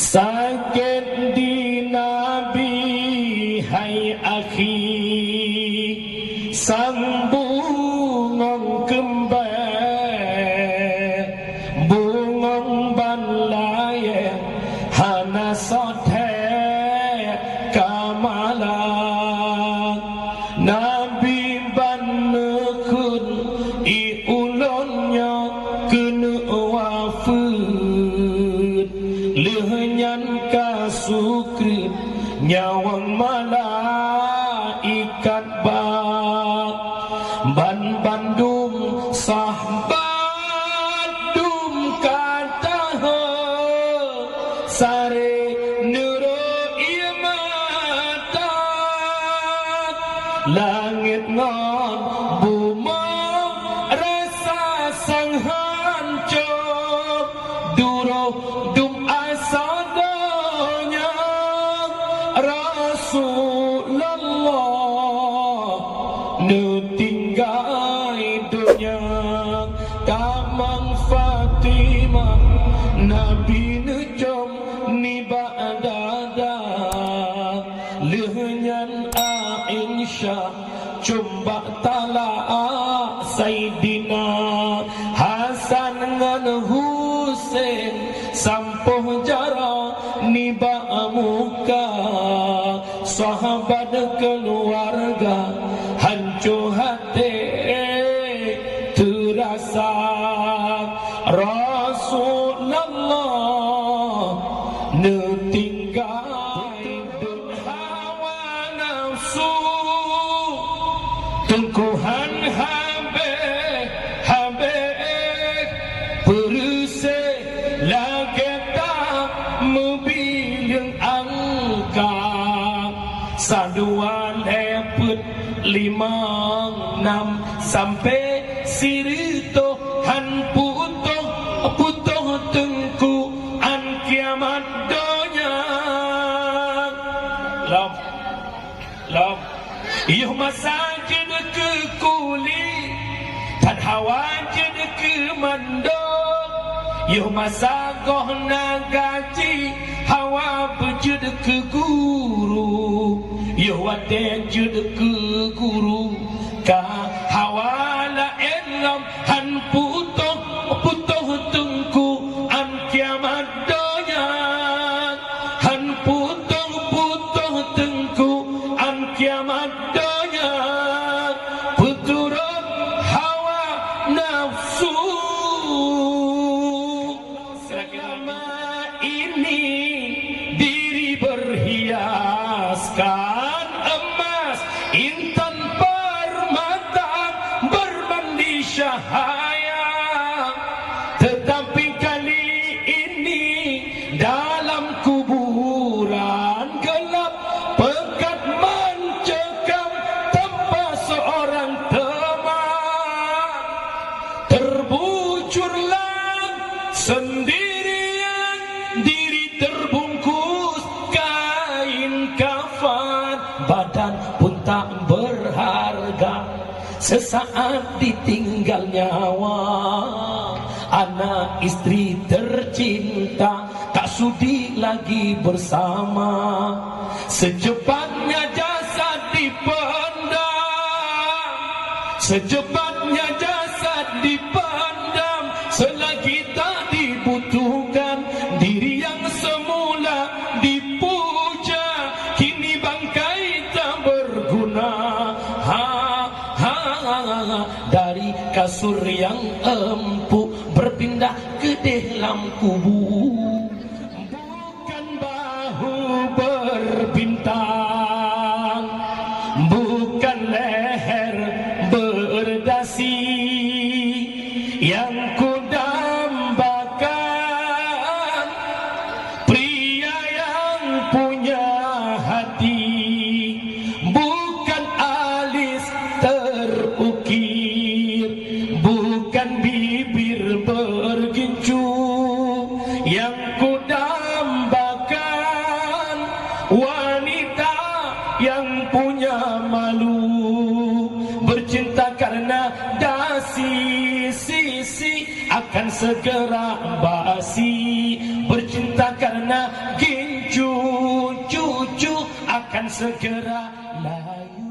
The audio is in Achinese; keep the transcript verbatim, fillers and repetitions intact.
Sakét di Nabi hai akhi, sang bungong keumbée, bungong ban layée hana soe thée ka malang. Nabi ban neukheun, i ulôn nyoe keuneuk wafeuet. Lheueh nyan ka sukreut nyawöng malaikat ba. Banbandum sahabat dum ka taheuet, saré neurôk ié mata. Langét ngon bumoe rasa sang hanco, duroh dum asa donya. Rasulullah neutinggai donya, tamong Fatimah Nabi neucöm nibak dada. Lheueh nyan Aisyah cöm bak talak Saidina Hasan ngon Husen, sampoh jaroe nibak muka. Sahabat keuluwarga hanco até teurasa, Rasulullah neutinggai. Hawa nafsu, teungku han habéh-habéh, peureuséh lagée tameubileung angka. Sadua lhée peuet limong nam sampoe sireutôh, han putôh-putôh teungku án kiamat donya. Lom, lom. Yoh masa jeuet keu kuli, that hawa jeuet keu mandum. Yoh masa goh na gaji, hawa beujeuet keu guru. Yoh watée jeuet keu guru, ka hawa laén lom, han putôh-putôh teungku án kiamat donya. Han putôh-putôh teungku án kiamat donya, peuturot hawa nafsu. Selama ini diri berhiaskan emas, intan, permata, bermandi cahaya. Tetapi kali ini dalam kuburan gelap, pekat mencekam tanpa seorang teman. Terbujurlah sendirian, diri terbungkus kain kafan, badan pun tak berharga. Sesaat ditinggal nyawa, anak istri tercinta tak sudi lagi bersama. Secepatnya jasad dipendam, secepatnya jasad dipendam, selagi tak dibutuhkan, diri yang semula dipuja, kini bangkai tak berguna. Ha, ha, ha, ha. Dari kasur yang empuk berpindah keudeh lam kubu. Bukan bahu berbintang, bukan leher berdasi yang kudambakan, pria yang punya hati, bukan alis terukir, bukan bibir bergincu yang kudambakan, wanita yang punya malu, bercinta karena dasi, sisi akan segera basi. Bercinta karena Segera layu.